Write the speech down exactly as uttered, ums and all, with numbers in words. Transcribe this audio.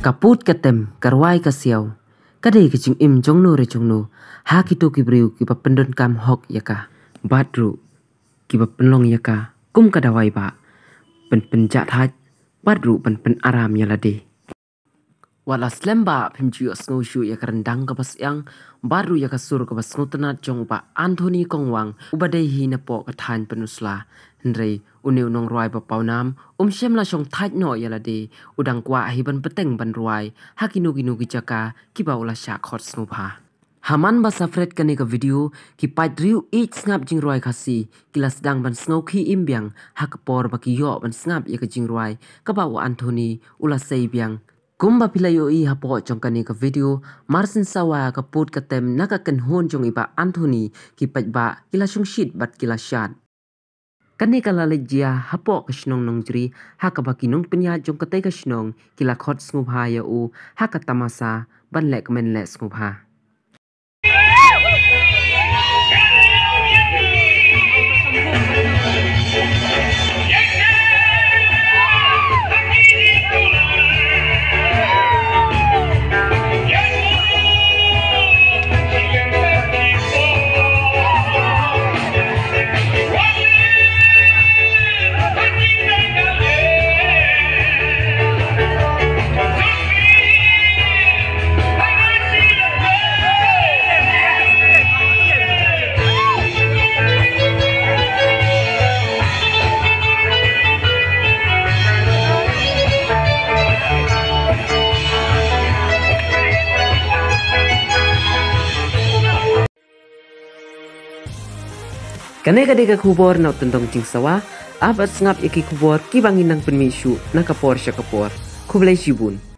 Ka put ka tem, ka rwai ka siaw, ka dei ka jingim jong no re jong no ha kito ki briew kiba pyndonkam hok ïa ka, bad ruh kiba pynlong ïa ka kum ka dawai ba pynpynjah thait bad ruh pynpynaram ïa lade. Wat la slem ba phim ju ïohsngew shuh ïa ka ryndang kaba syiang bad ruh ïa ka sur kaba sngewtynnat jong u Bah Anthony Kongwang, uba dei hi napoh ka thaiñ Pynursla. Hynrei une u nongrwai ba pawnam um shym la shong thait noh ïa lade, u dang kwah hi ban bteng ban rwai ha kino kino ki jaka kiba u la shah khot sngewbha. Ha man ba sa peit kane ka video, ki paidriew ïeit sngap jingrwai Khasi ki la sdang ban sngewkhih im biang ha ka por ba ki ïoh ban sngap ïa ka jingrwai kaba u Anthony u la sei biang. Kumba phi la ïohi hapoh jong kane ka video, marsynsawa ka put ka tem na ka kynhun jong i Bah Anthony, ki paidbah ki la shongshit bad ki la shad. Kane ka la leit jia hapoh ka shnong Nongjri, ha kaba ki nongpynïaid jong katei ka shnong ki la khot sngewbha ïa u ha ka tamasa ban leh kmen leh sngewbha. Kane ka dei ka khubor na u Tyndong Jingsawa. Ap bad sngap ïa ki khubor kiba ngin nang pynmih shuh na ka por sha ka por. Khublei shibun.